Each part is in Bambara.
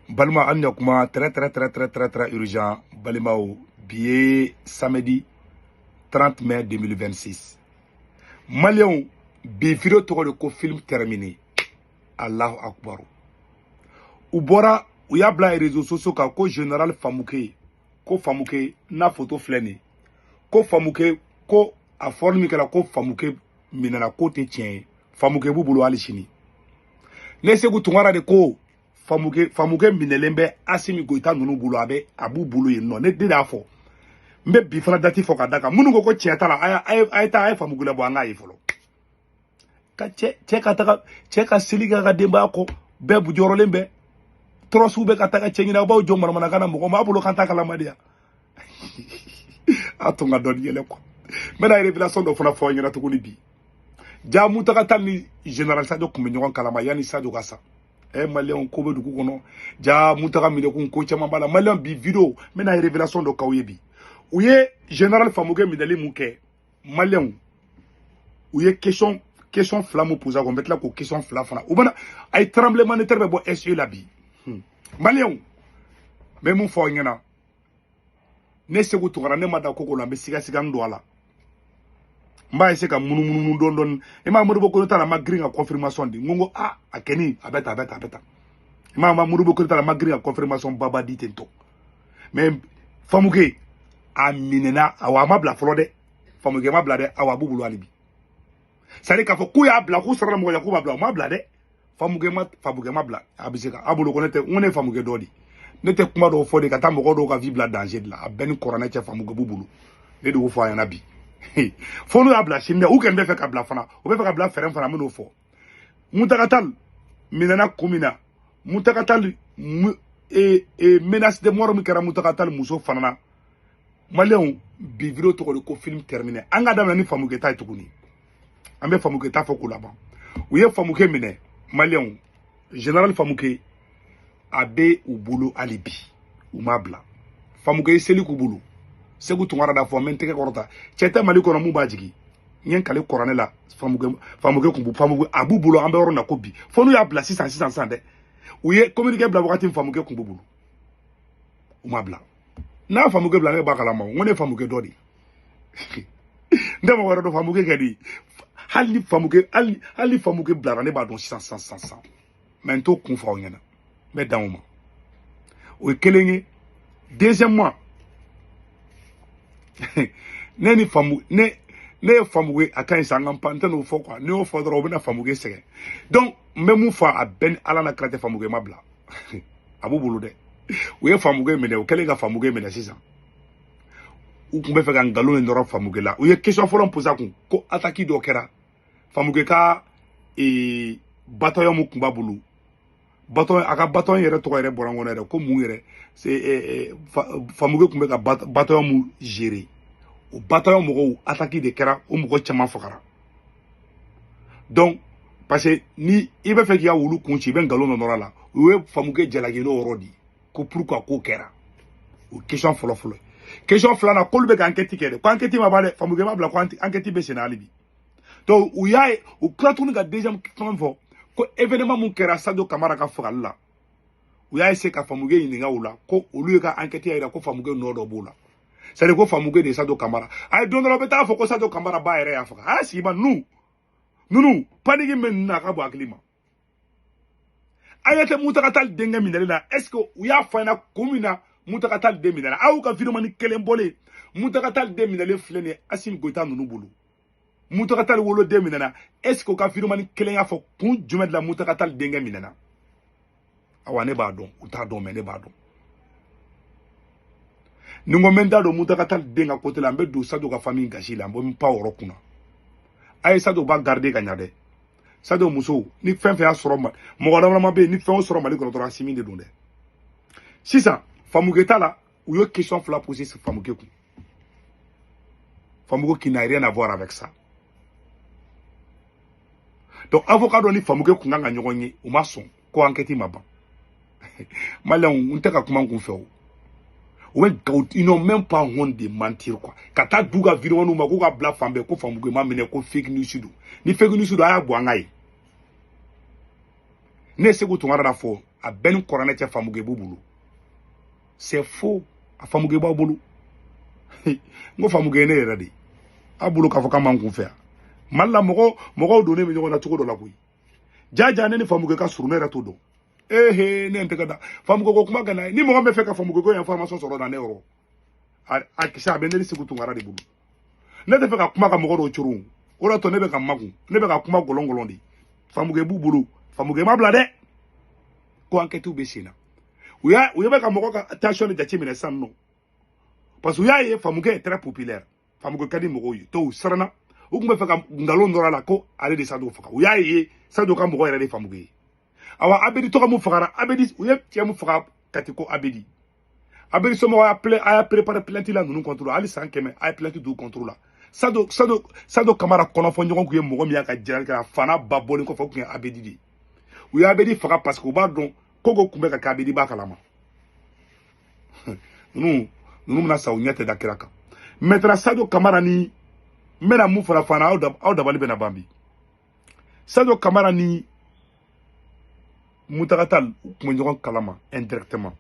Balima, an kuma très très très très très très urgent. Balimaw, bi ye samedi 30 mai 2026. Maliyɛnw, bi vidéo tɔgɔ de ko film terminé. Allahu akbar. U bɔra, u y'a bila réseaux sociaux kan ko général Famuke, ko Famuke n'a photo filɛ nin ye, ko Famuke, ko a fɔli min kɛra ko Famuke minɛna, k'o tɛ tiɲɛ ye. Famuke b'u bolo hali sini. Ne Segu Tunkara de ko Famuke, Famuke minɛlen bɛ Asimi Goyita ninnu bolo, a bɛ a b'u bolo yen nɔ. Ne de y'a fɔ. N bɛ bi fana date fɔ ka da kan. Minnu ko ko tiɲɛ t'a la, a ye taa, a ye Famuke labɔ, an k'a ye fɔlɔ. Ka cɛ cɛ ka taga, cɛ ka seli k'a ka denbaya kɔ, bɛɛ bu jɔrɔlen bɛ. Tɔrɔsiw bɛ ka taga cɛ ɲini, aw b'aw jɔ manamanakan na, mɔgɔ m'a bolo kan t'a kalama de ya. A tun ka dɔɔni yɛlɛ quoi. N bɛna révélation dɔ fana fɔ aw ɲɛna tuguni bi. Ja Mutaga Tall ni général Sadio tun bɛ ɲɔgɔn kalama yanni Sadio ka sa. Ɛ, maliyɛnw, ko bɛ dugu kɔnɔ. Ja Mutaga minɛkun, ko caman b'a la. Maliyɛn, bi vidéo, n bɛna révélation dɔ k'aw ye bi. U ye général Famuke minɛli mun kɛ, maliyɛnw, u ye question fila mun posé a kɔnɔ, n bɛ tila k'o question fila fana. U bɛna a ye tremblement de terre bɛ bɔ SE la bi. Maliyɛnw, n bɛ mun fɔ aw ɲɛna? Ne Segu Tunkara, ne ma da koko la, n bɛ sigasiga n don a la. N b'a essayer ka munumunu dɔɔni dɔɔni. I m'a Modibo Konate la, n ma girin ka confirmation di. N ko n ko a a kɛni a bɛ tan, a bɛ tan, a bɛ tan. I m'a Modibo Konate la, n ma girin ka confirmation baba di ten tɔ. Mais Famuke a minɛna, awɔ, a ma bila fɔlɔ dɛ. Famuke ma bila dɛ, awɔ, a b'u bolo hali bi. C'est à dire k'a fɔ k'u y'a bila, k'u sɔrɔla mɔgɔ la k'u b'a bila, u ma bila dɛ. Famuke ma, Famuke ma bila. A bɛ se ka a bolo ko ne tɛ, n ko ne ye Famuke dɔ de. Ne tɛ kuma dɔw fɔ de ka taa mɔgɔ dɔw ka vie bila danger de la. A bɛɛ ni kɔrɔnɛ cɛ, Famuke b'u bolo. Ne de y'o fɔ a ɲɛna bi. Fo n'u y'a bila sini dɛ, u kɔni bɛ fɛ ka bila fana, u bɛ fɛ ka bila fɛɛrɛ fana, n bɛn'o fɔ. Mutaga Tall minɛna kun min na, Mutaga Tall e menace de mort min kɛra Mutaga Tall muso fana na. Maliyɛnw, bi vidéo tɔgɔ de ko film terminé. An ka daminɛ ni Famuke ta ye tuguni. An bɛ Famuke ta fɔ k'o laban. U ye Famuke minɛ, maliyɛnw, général Famuke a bɛ u bolo hali bi, u m'a bila. Famuke ye seli k'u bolo. Segu Tunkara da fɔ, n bɛ n tɛgɛ kɔrɔta, cɛ tɛ Mali kɔnɔ mun b'a jigi. N ye n kale kɔrɔnɛ la, Famuke, Famuke kun Famuke a b'u bolo. An bɛ yɔrɔ min na ko bi, fo n'u y'a bila sisan sisan sisan dɛ. U ye communiqué bila wagati min, Famuke kun b'u bolo, u m'a bila. N'a Famuke bila, ne b'a kalama. N ko ne ye Famuke dɔ de ye, n tɛ mɔgɔ wɛrɛ dɔn. Famuke kɛ di, hali ni Famuke, hali ni Famuke bilara, ne b'a dɔn sisan sisan sisan sisan. Mais n t'o kun fɔ aw ɲɛna, n bɛ dan o ma. O ye kelen ye. Deuxièmement, ne ni Famu, ne ye Famuke, a ka ɲi sa, an ka pan, n tɛ n'o fɔ quoi. Ne y'o fɔ dɔrɔn, o bɛna Famuke sɛgɛn. Donc n bɛ mun fɔ? A bɛɛ ni Ala na kira tɛ, Famuke ma bila, a b'u bolo dɛ. U ye Famuke minɛ, u kɛlen ka Famuke minɛ sisan, u tun bɛ fɛ ka nkalon in nɔrɔ Famuke la. U ye question fɔlɔ posé a kun ko attaque dɔ kɛra Famuke ka bataillon mun tun b'a bolo, bataillon, a ka bataillon yɛrɛ tɔgɔ yɛrɛ bɔra n kɔnɔ yɛrɛ, ko mun yɛrɛ, c'est Famuke tun bɛ ka bataillon mun gérer, o bataillon mɔgɔw, attaque de kɛra, o mɔgɔ caman fagara. Donc parce que ni i bɛ fɛ k'i ka wulu kun ci, i bɛ nkalon dɔ nɔrɔ a la. U ye Famuke jalaki n'o yɔrɔ de ye ko pourquoi k'o kɛra. O question fɔlɔ fɔlɔ. Question filanan, k'olu bɛ ka enquête kɛ dɛ, ko enquête ma ban dɛ, Famuke ma bila, ko enquête bɛ senna hali bi. Donc u y'a ye, u tila tuguni ka deuxième fɛn fɔ ko événement mun kɛra Sadio Kamara ka fagali la, u y'a essayer ka Famuke ɲininka o la, ko olu ye ka enquête y'a jira ko Famuke nɔ dɔ b'o la. C'est à dire ko Famuke de ye Sadio Kamara. A ye don dɔ la, u bɛ taa fɔ ko Sadio Kamara ba yɛrɛ y'a faga. A y'a sigi ma nu nunu panique min bɛ ninnu na, a ka bon hakili ma. A ɲɛ tɛ Mutaga Tall denkɛ minɛli la? Est ce que u y'a fɔ an ɲɛna kun min na Mutaga Tall den minɛla? Aw ka vidéo kelen bɔlen, Mutaga Tall den minɛlen filɛ nin ye Asimi Goyita ninnu bolo. Mutaga Tall woloden minɛna, est ce que u ka vidéo kelen y'a fɔ kun jumɛn de la Mutaga Tall denkɛ minɛna? Awa, ne b'a dɔn, u t'a dɔn, mais ne b'a dɔn. Ni n ko n bɛ n da don Mutaga Tall den ka côté la, n bɛ don Sadio ka famille gasi la, n bɛ n pan o yɔrɔ kunna. A ye Sadio ba garder ka ɲa dɛ. Sadio muso ni fɛn fɛn y'a sɔrɔ, mɔgɔ dama bɛ yen ni fɛn o sɔrɔ Mali kɔnɔ dɔrɔn, Asimi de don dɛ. Sisan Famuke ta la, u ye question fila posé Famuke kun. Famuke qui n'a rien à voir avec ça. Donc avocat dɔ ni Famuke kun kan ka ɲɔgɔn ye, u ma sɔn, ko enquête ma ban. Maliyɛnw, n tɛ ka kuma n kun fɛ o. U bɛ nkalon, ils n'ont même pas honte de mentir quoi. Ka taa du ka vidéo ma k'u ka bila fan bɛɛ ko Famuke ma minɛ, ko fake news don. Ni fake news don, a y'a bɔ an ka ye. Ne ye Segu Tunkara da fɔ, a bɛɛ ni kɔrɔnɛ cɛ, Famugɛ b'u bolo. C'est faux, a Famugɛ b'aw bolo. N ko Famugɛ ye ne yɛrɛ de ye. A bolo k'a fɔ k'an b'an kun fɛ yan Mali la, mɔgɔ mɔgɔw donnen bɛ ɲɔgɔn na cogo dɔ la koyi. Jaja, ne ni Famugɛ ka surun, ne yɛrɛ t'o dɔn. Ehe, ne ye n tɛgɛ da Famugɛ ko kuma ka na ni mɔgɔ min bɛ fɛ ka Famugɛ ko information sɔrɔ na ne yɔrɔ, a kisɛ a bɛ ne ni Segu Tunkara de bolo. Ne tɛ fɛ ka kuma ka mɔgɔ dɔw coron, o de y'a to ne bɛ ka makun, ne bɛ ka kuma gɔlɔn de. Famugɛ b'u bolo, Famugɛ ma bila dɛ, ko enquête bɛ sen na. U y'a u bɛ ka mɔgɔ ka tension de jateminɛ sisan nɔ, parce que u y'a ye Famugɛ est très populaire, Famugɛ ka di mɔgɔw ye. To u siranna, u tun bɛ fɛ ka nkalon dɔ a la ko ale de Sadio faga. U y'a ye Sadio ka mɔgɔ yɛrɛ de Famugɛ ye. Awa, Abedi tɔgɔ mun fagara, Abedi, u ye cɛ mun faga Kati ko Abedi, Abedi somɔgɔw y'a plainte, a y'a préparé plainte la ninnu contre la. Hali san 100 a ye plainte d'u contre la. Sadio Kamara kɔnɔfɔ ɲɔgɔn kun ye mɔgɔ min y'a ka jiralikɛ la, fana ba bɔlen kɔfɛ, o kun ye Abedi de ye. U ye Abedi faga parce que u b'a dɔn ko kun bɛ ka kɛ, Abedi b'a kalama. Ninnu bɛna sa, u ɲɛ tɛ da kira kan. Maintenant, Sadio Kamara ni n bɛna mun fana fana, aw dabali bɛna ban bi. Sadio Kamara ni Mountaga Tall u tun bɛ ɲɔgɔn kalama indirectement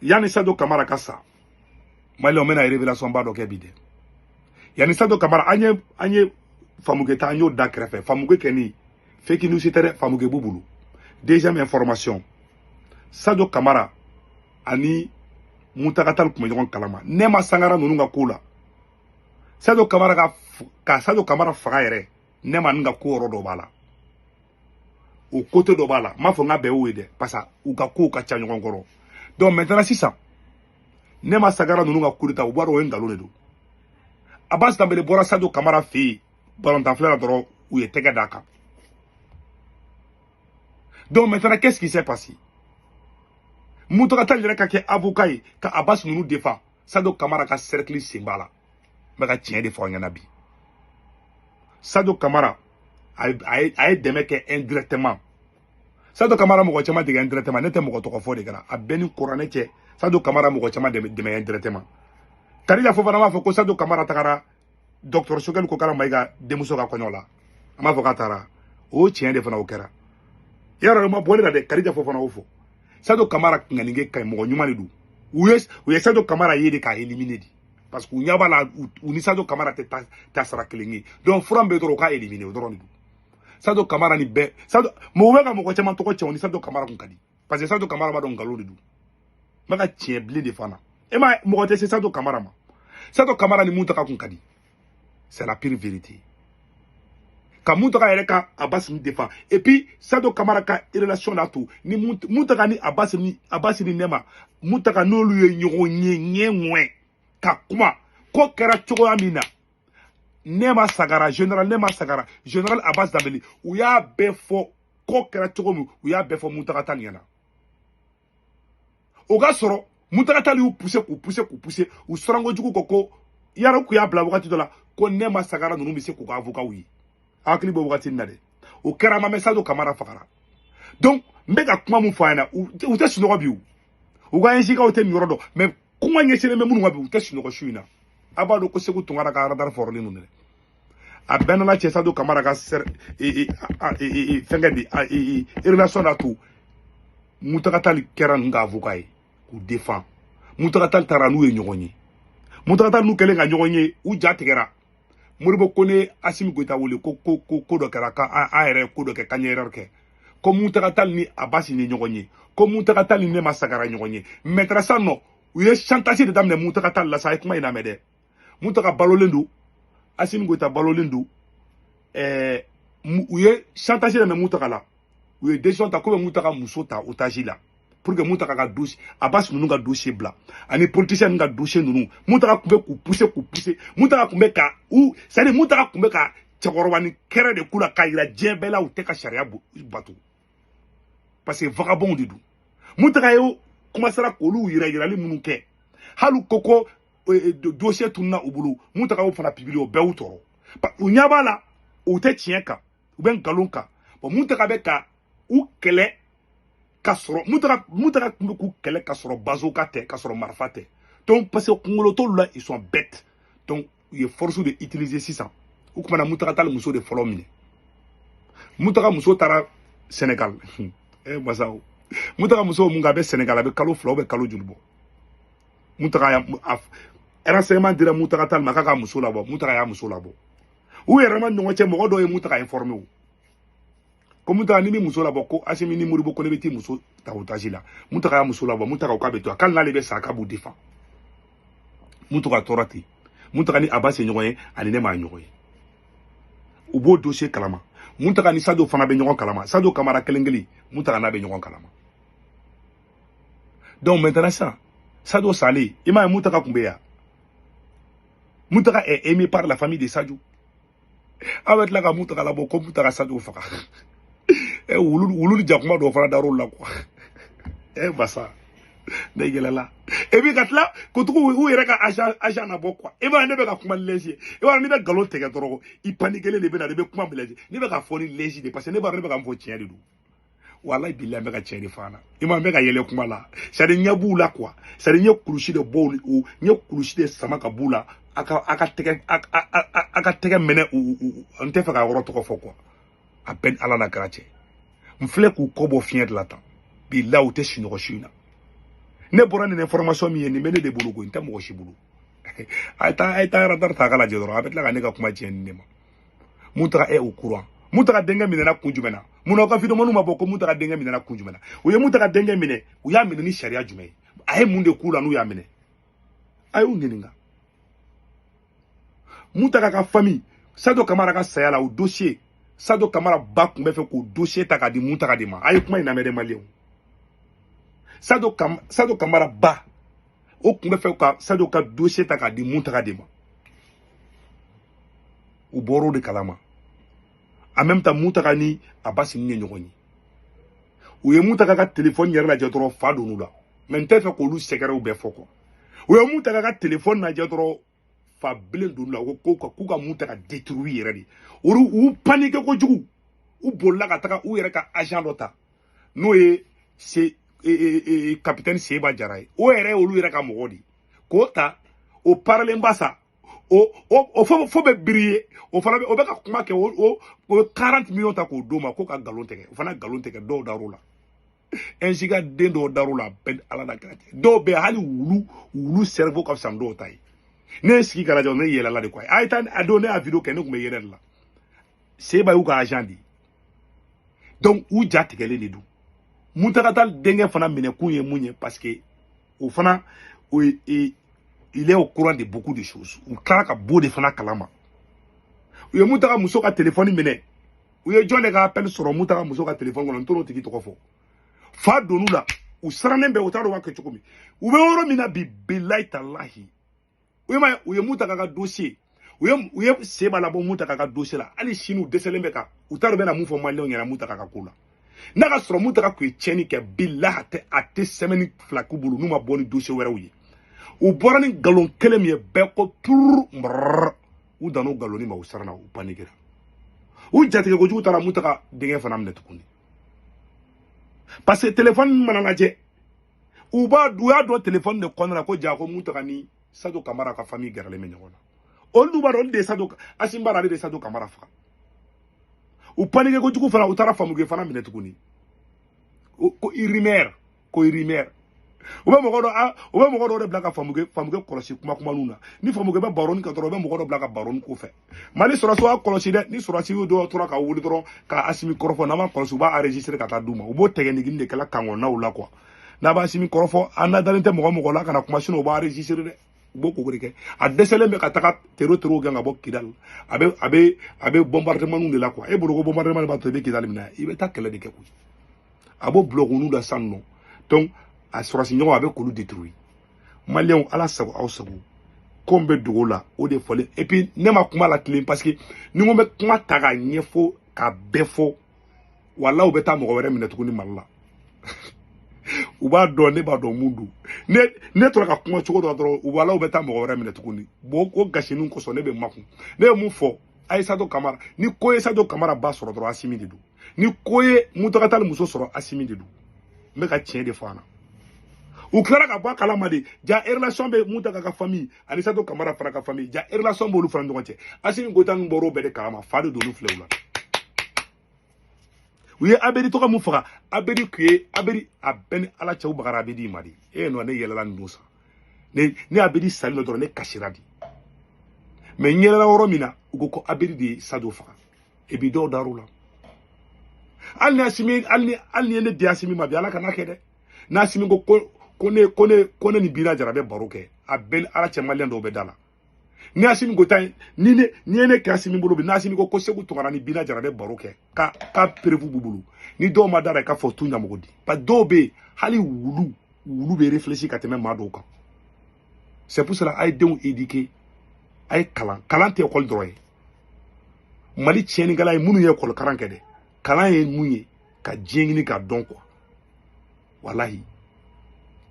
yanni Sadio Kamara ka sa. Maliyɛnw, bɛna révélation ba dɔ kɛ bi dɛ. Yanni Sadio Kamara, an ye Famugɛ ta, an y'o da kɛrɛfɛ. Famugɛ kɛ ni fake news tɛ dɛ, Famugɛ b'u bolo. Deuxième information, Sadio Kamara ani Mountaga Tall tun bɛ ɲɔgɔn kalama Nɛma Sangara ninnu ka ko la. Sadio Kamara ka Sadio Kamara faga yɛrɛ, Nɛma ninnu ka ko yɔrɔ dɔ b'a la, o côté dɔ b'a la. N m'a fɔ n ka bɛn o ye dɛ, parce que u ka kow ka ca ɲɔgɔn kɔrɔ. Donc maintenant sisan, Nɛma Sangara ninnu ka coup d'état, u b'a dɔn o ye nkalon de don. Abbas Danbele bɔra Sadio Kamara fɛ yen balontan filɛ la dɔrɔn, u ye tɛgɛ d'a kan. Donc maintenant, qu'est-ce qui s'est passé? Mountaga Tall yɛrɛ ka kɛ avocat ye ka Abbas ninnu défend, Sadio Kamara ka cercle sen b'a la. N bɛ ka tiɲɛ de fɔ aw ɲɛna bi. Sadio Kamara a ye dɛmɛ kɛ indirectement. Sadio Kamara mɔgɔ caman dɛmɛ indirectement, ne tɛ mɔgɔ tɔgɔ fɔ de kɛra a bɛɛ ni kuranɛ cɛ. Sadio Kamara mɔgɔ caman dɛmɛ indirectement. Kadija Fofana b'a fɔ ko Sadio Kamara tagara docteur Sogɛli Kokala Mayiga denmuso ka kɔɲɔ la, an b'a fɔ k'a taara, o ye tiɲɛ de fana, o kɛra. Yarɔ, ma bɔ ne la dɛ, Kadija Fofana y'o fɔ. Sadio Kamara ŋaninge ka ɲi, mɔgɔ ɲuman de don. U ye Sadio Kamara ye de k'a éliminer de, parce que u ɲɛ b'a la u ni Sadio Kamara tɛ taa sara kelen ye. Donc fura min bɛ dɔrɔn, u k'a éliminer, o dɔrɔn de don. Sadio Kamara ni bɛɛ, Sadio mɔgɔ bɛ ka mɔgɔ caman tɔgɔ cɛ, o ni Sadio Kamara kun ka di, parce que Sadio Kamara b'a dɔn nkalon de don. N bɛ ka tiɲɛ bilen de fana, e ma mɔgɔ tɛ se Sadio Kamara ma. Sadio Kamara ni Mountaga kun ka di, c'est la pire vérité. Ka Mountaga yɛrɛ ka Abbas ni défend, et puis Sadio Kamara ka relation la to ni Mountaga ni Abbas, ni Abbas ni Nɛma Mountaga, n'olu ye ɲɔgɔn ye ɲɛ ŋwɛ ka kuma, ko kɛra cogoya min na, Nɛma Sagara, général Nɛma Sagara, général Abbas Danbele, u y'a bɛɛ fɔ ko kɛra cogo min, u y'a bɛɛ fɔ Mountaga Tall ɲɛna. O ka sɔrɔ Mountaga Tall y'u pousser k'u pousser k'u pousser, u siran kojugu ko yara k'u y'a bila wagati dɔ la ko Nɛma Sagara ninnu bɛ se k'u ka avocat ye. Hakili bɛ wagati min na dɛ, o kɛra ma mɛ Sadio Kamara fagara. Donc n bɛ ka kuma mun fɔ a ɲɛna, u tɛ sunɔgɔ bi, u ka NJK tɛ nin yɔrɔ dɔn, mais kuma ɲɛsinnen bɛ minnu ma bi, u tɛ sunɔgɔ su in na. A b'a dɔn ko Segu Tunkara ka radar fɔrɔlen don dɛ. A bɛɛ nana cɛ Sadio Kamara ka fɛnkɛ de relation la to Mountaga Tall kɛra ninnu ka avocat ye k'u défend. Mountaga Tall taara n'u ye ɲɔgɔn ye. Mountaga Tall n'u kɛlen ka ɲɔgɔn ye, u ja tigɛra. Modibo Kone, Assimi Goïta wele ko dɔ kɛra, k'an yɛrɛ ye ko dɔ kɛ, k'an ye erreur kɛ, ko Mountaga Tall ni Abbas ni ɲɔgɔn ye, ko Mountaga Tall ni Nɛma Sagara ɲɔgɔn ye. Maintenant sisan nɔ, u ye chantage de daminɛ Mountaga Tall la sa. A ye kuma in lamɛn dɛ. Mountaga balolen don, Assimi Goïta balolen don. U ye chantage daminɛ Mountaga la. U ye décision ta ko bɛ Mountaga muso ta otage la pour que Mountaga ka dossier, Abbas ninnu ka dossier bila, ani politicien ninnu ka dossier ninnu. Mountaga tun bɛ k'u pousser k'u pousser. Mountaga tun bɛ ka u, c'est à dire Mountaga tun bɛ ka cɛkɔrɔba ni kɛrɛ de k'u la k'a yira diɲɛ bɛɛ la u tɛ ka sariya bato, parce que vagabond de don. Mountaga ye commencera k'olu yira yirali minnu kɛ, hali ko dossier tununa u bolo, Mountaga y'o fana publier, o bɛɛ y'u tɔɔrɔ. U ɲɛ b'a la u tɛ tiɲɛ kan, u bɛ nkalon kan. Bon, Mountaga bɛ ka u kɛlɛ ka sɔrɔ Mountaga tun bɛ k'u kɛlɛ ka sɔrɔ bazooka tɛ, ka sɔrɔ marifa tɛ. Donc parce que kunkolo t'olu la, ils sont bêtes. Donc u ye force de utiliser sisan. U tun bɛna Mountaga Tall muso de fɔlɔ minɛ. Mountaga muso taara Sénégal. Masaw Mountaga muso mun kɛ, a bɛ Sénégal, a bɛ kalo 2 ou bɛ kalo joli bɔ. Mountaga ya renseignement dira Mountaga Tall ma k'a ka muso labɔ. Mountaga y'a muso labɔ. U yɛrɛ ma ɲɔgɔn cɛ, mɔgɔ dɔw ye Mountaga informé o ko Mountaga ni min muso labɔ, ko Assimi ni Modibo ko ne bɛ t'i muso ta otage la. Mountaga y'a muso labɔ. Mountaga ko k'a bɛ to, k'ale n'ale bɛ sa, k'a b'u défend. Mountaga tora ten. Mountaga ni Abbas ye ɲɔgɔn ye, ani ne m'a ɲɔgɔn ye, u b'o dossier kalama. Mountaga ni Sadio fana bɛ ɲɔgɔn kalama, Sadio Kamara kelen kelen, Mountaga n'a bɛ ɲɔgɔn kalama. Donc maintenant sisan, Sadio salen, i m'a ye, Mountaga tun bɛ yan. Mountaga est aimé par la famille de Sadio. Aw bɛ tila ka Mountaga labɔ ko Mountaga Sadio faga. Wulu wulu ni jakuma dɔw fana dar'o la quoi. Basa ne yɛlɛla et puis ka tila ko tugu u yɛrɛ ka agent na bɔ quoi. I b'a ye, ne bɛ ka kuma ni lɛsi ye. I b'a dɔn, n'i bɛ nkalon tigɛ dɔrɔn, i paniquelen de bɛ na, i bɛ kuma lɛsi. Ne bɛ ka fɔ ni lɛsi de, parce que ne b'a dɔn ne bɛ ka mun fɔ, tiɲɛ de don. Walayi bilayi, n bɛ ka tiɲɛ de fɔ an na. I ma, n bɛ ka yɛlɛ kuma la, c'est à dire ɲɛ b'u la quoi. C'est à dire n ye kulusi de bɔ u, n ye kulusi de sama ka b'u la. A ka tɛgɛ minɛ u, n tɛ fɛ ka yɔrɔ tɔgɔ fɔ quoi. A bɛɛ ni Ala n'a kɛra cɛ, n filɛ k'u kɔ bɔ fiɲɛ de la tan. Bilayi, u tɛ sunɔgɔ su in na. Ne bɔra nin information min ye, nin bɛ ne de bolo koyi, n tɛ mɔgɔ si bolo. A ye taa radar ta a ka lajɛ dɔrɔn, a bɛ tila ka ne ka kuma tiɲɛ ni ne ma. Mountaga est au courant. Mountaga denkɛ minɛna kun jumɛn na? Munna aw ka vidéo ma bɔ ko Mountaga denkɛ minɛna kun jumɛn na? U ye Mountaga denkɛ minɛ, u y'a minɛ ni sariya jumɛn ye? A ye mun de k'u la n'u y'a minɛ? A y'u ɲininka. Mountaga ka famille, Sadio Kamara ka saya la, o dossier, Sadio Kamara ba tun bɛ fɛ k'o dossier ta k'a di Mountaga de ma. A ye kuma in lamɛn dɛ, maliyɛnw. Sadio Kamara ba, o tun bɛ fɛ ka Sadio ka dossier ta k'a di Mountaga de ma. U bɔr'o de kalama. En même temps, Mountaga ni Abbas ni ye ɲɔgɔn ye, u ye Mountaga ka téléphone yɛrɛ lajɛ dɔrɔn, fa donn'u la. Mais n tɛ fɛ k'olu sɛgɛrɛw bɛɛ fɔ quoi. U ye Mountaga ka téléphone lajɛ dɔrɔn, fa bilen donn'u la. U ko k'u ka Mountaga détruire yɛrɛ de. Olu u paniqué kojugu, u bolila ka taga u yɛrɛ ka agent dɔ ta, n'o ye se capitaine Seba Jara ye. O yɛrɛ ye olu yɛrɛ ka mɔgɔ de ye, k'o ta, o paralen ba sa, o fo bɛ briller. O fana bɛ, o bɛ ka kuma kɛ, o 40 millions ta k'o d'o ma ko ka nkalon tigɛ. O fana nkalon tigɛ, dɔw dar'o la. Ainsi ka den dɔw dar'o la, bɛɛ ni Ala la kira cɛ. Dɔw bɛ yen, hali wulu wulu cerveau ka fisa ni dɔw ta ye. Ne ye sigi ka lajɛ, ne yɛlɛla de quoi. A ye taa a don, ne y'a vidéo kɛ, ne tun bɛ yɛlɛ de la. Seba y'u ka agent de ye, donc u ja tigɛlen de don. Mountaga Tall denkɛ fana minɛ kun ye mun ye? Parce que o fana o ye, il est au courant de beaucoup de choses. U tilara ka bɔ de fana kalama. U ye Mountaga muso ka téléphone minɛ. U ye jɔn de ka appel sɔrɔ Mountaga muso ka téléphone kɔnɔ? N t'o tigi tɔgɔ fɔ. Fa donn'u la, u sirannen bɛ, u t'a dɔn u b'a kɛ cogo min. U bɛ yɔrɔ min na bi, bilayi talahi, u ye ma, u ye Mountaga ka dossier, u ye Seba labɔ Mountaga ka dossier la. Hali sini u dɛsɛlen bɛ ka, u t'a dɔn u bɛna mun fɔ maliyɛnw ɲɛna Mountaga ka ko la. N'a ka sɔrɔ Mountaga tun ye tiɲɛni kɛ, bilahi, a tɛ semaine 2 k'u bolo n'u ma bɔ ni dossier wɛrɛw ye. U bɔra ni nkalon kelen min ye, bɛɛ ko tururu mrrr, u dan'o nkalonni ma, u siranna, u paniquera, u jatigɛ kojugu taara Mountaga denkɛ fana minɛ tuguni, parce que téléphone mana lajɛ, u y'a dɔn téléphone de kɔnɔna la ko ja ko Mountaga ni Sadio Kamara ka famille gɛrɛlen bɛ ɲɔgɔn na. Olu dun b'a dɔn olu de ye Sadio, Assimi b'a dɔn ale de ye Sadio Kamara faga. U paniqué kojugu fana, u taara Famuke fana minɛ tuguni ko rumeur, ko rumeur. U bɛ mɔgɔ dɔ, u bɛ mɔgɔ dɔw de bila ka Famuke kɔlɔsi kuma kumaninw na. Ni Famuke bɛ baroni kɛ dɔrɔn, u bɛ mɔgɔ dɔ bila ka baroni ko fɛ. Mali sɔrɔsiw y'a kɔlɔsi dɛ. Ni sɔrɔsi dɔw tora ka wuli dɔrɔn ka Assimi kɔrɔfɔ, n'an ma kɔlɔsi, u b'a enregistrer ka taa d'u ma. U b'o tɛgɛnigini de kɛla kan kɔnɔnaw la quoi. N'a b'a Assimi kɔrɔfɔ, an na dalen tɛ mɔgɔ mɔgɔ la kana kuma, sinon u b'a enregistrer dɛ. U b'o ko de kɛ. A dɛsɛlen bɛ ka taga tero tero gɛn ka bɔ Kidali. A bɛ bombardement de la quoi. E bolo ko bombardement de b'a to i bɛ Kidali minɛ? I bɛ taa kɛlɛ de kɛ koyi. A b'o bulɔkunu la sisan nɔ. Donc a sɔrɔsi ɲɔgɔn, a bɛ k'olu détruire. Maliyɛnw, Ala sago aw sago. Ko n bɛ dogo la, o de fɔlen. Et puis ne ma kuma la tilen, parce que ni n ko n bɛ kuma ta k'a ɲɛfɔ k'a bɛɛ fɔ, walahi, u bɛ taa mɔgɔ wɛrɛ minɛ tuguni Mali la. U b'a dɔn, ne b'a dɔn mun don. Ne tora ka kuma cogo dɔ la dɔrɔn, walahi, u bɛ taa mɔgɔ wɛrɛ minɛ tuguni. Bon, o gasiniw kosɔn ne bɛ makun. Ne ye mun fɔ? A ye Sadio Kamara, ni ko ye Sadio Kamara ba sɔrɔ dɔrɔn, Assimi de don. Ni ko ye Mountaga Tall muso sɔrɔ, Assimi de don. N bɛ ka tiɲɛ de fɔ an na. U tilara ka bɔ a kalama de ja relation bɛ Mountaga ka famille ani Sadio Kamara fana ka famille, ja relation b'olu fana ɲɔgɔn cɛ. Assimi Goïta ninnu bɔr'o bɛɛ de kalama. Fa de donn'u filɛ u la. U ye Abedi tɔgɔ mun faga, Abedi kun ye Abedi, a bɛɛ ni Ala cɛ, u bagara Abedi ma de. E nɔ, ne yɛlɛla nin don sa, ne Abedi sali dɔ dɔrɔn, ne kasira de. Mais n yɛlɛla yɔrɔ min na, u ko ko Abedi de ye Sadio faga. Et puis dɔw dar'u la. Hali ni Asimi, hali ni ye ne di Asimi ma bi, Ala kana kɛ dɛ, n'Asimi ko ko ne ni Bina Jara bɛ baro kɛ, a bɛɛ ni Ala cɛ, maliyɛn dɔw bɛ da la. Ni Asimi ko tan ni ne ni ye ne kɛ Asimi bolo bi, n'Asimi ko ko Segu Tunkara ni Bina Jara bɛ baro kɛ, ka preuve b'u bolo, ni dɔw ma da la, i ka fɔ tu ɲamɔgɔ di. Parce que dɔw bɛ yen, hali wulu, wulu bɛ réfléchir ka tɛmɛ maa dɔw kan. C'est pour cela, a ye denw éduquer, a ye kalan. Kalan tɛ école dɔrɔn ye. Mali tiɲɛnikɛla ye minnu ye école karan kɛ dɛ, kalan ye mun ye? Ka diɲɛ ɲini ka dɔn quoi. Walahi,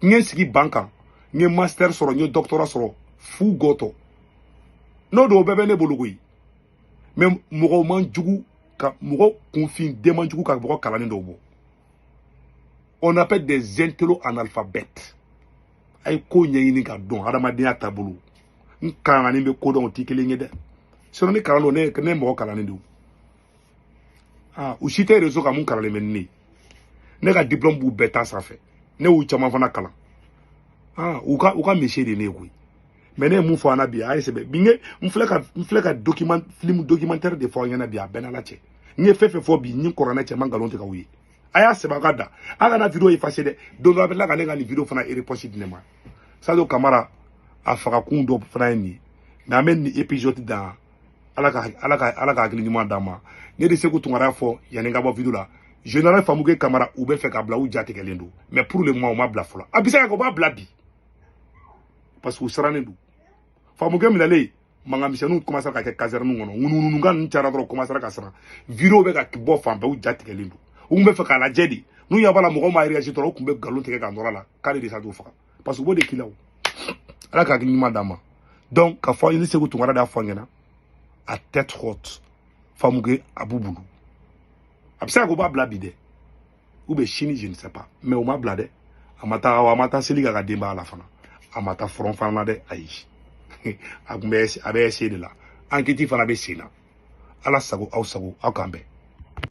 n ye n sigi ban kan, n ye master sɔrɔ, n ye doctorat sɔrɔ fu gɔtɔ. N'o don, o bɛɛ bɛ ne bolo koyi. Mais mɔgɔw man jugu ka mɔgɔ kunfin den man jugu ka mɔgɔ kalannen dɔw bɔ. On appelle des intellos analphabètes. A ye ko ɲɛɲini ka dɔn hadamadenya taabolo. N kalanni bɛ ko dɔn, o tɛ kelen ye dɛ. Sinon ni kalan don, ne ye mɔgɔ kalannen de. Ah, u si tɛ réseau kan mun kalanlen bɛ ni ne ye. Ne ka diplôme b'u bɛɛ ta sanfɛ. Ne y'u caman fana kalan. Ah, u ka métier de ne ye koyi. Mais ne ye mun fɔ an na bi, a ye sɛbɛn bi, n filɛ ka document, film documentaire de fɔ aw ɲɛna bi. A bɛɛ n'Ala cɛ, n ye fɛn fɛn fɔ bi, ni kɔrɔnɛ cɛ, ma nkalon tigɛ aw ye. A y'a sɛbɛn, a ka da, a kana vidéo effacer dɛ. Don dɔ a bɛ tila ka ne ka nin vidéo fana reposte di ne ma. Sadio Kamara a fagakun dɔ fana ye nin ye. Mais an bɛ nin épisode dan. Ala ka hakili ɲuman d'an ma. Ne de Segu Tunkara fɔ yanni n ka bɔ vidéo la. Général Famuke Kamara, u bɛ fɛ ka bila, u ja tigɛlen don. Mais pour le moment, u ma bila fɔlɔ. A bɛ se ka kɛ u b'a bila bi, parce que u sirannen don. Famuke minɛlen, mankan misɛnninw commencé ka kɛ caserne kɔnɔ, ŋunuŋunukan ninnu cayara dɔrɔn, commencé ka siran. Vidéo bɛ ka bɔ fan bɛɛ, u ja tigɛlen don. U tun bɛ fɛ k'a lajɛ de. N'u ɲɛ b'a la mɔgɔw ma réagir dɔrɔn, u tun bɛ nkalon tigɛ ka nɔrɔ a la k'ale de Sadio faga, parce que u b'o de k'i la o. Ala ka hakili ɲuman d'an ma. Donc ka fɔ ni Segu Tunkara de y'a fɔ an ɲɛna, à tête haute, Famuke a b'u bolo. A bɛ se ka kɛ u b'a bila bi dɛ, ou bien sini, je ne sais pas. Mais u ma bila dɛ. A ma taa, a ma taa seli k'a ka denbaya la fana, a ma taa front fana na dɛ. Ayi, a kun bɛ, a bɛ essayer de la. Enquête fana bɛ sen na. Ala sago aw sago, aw k'an bɛn.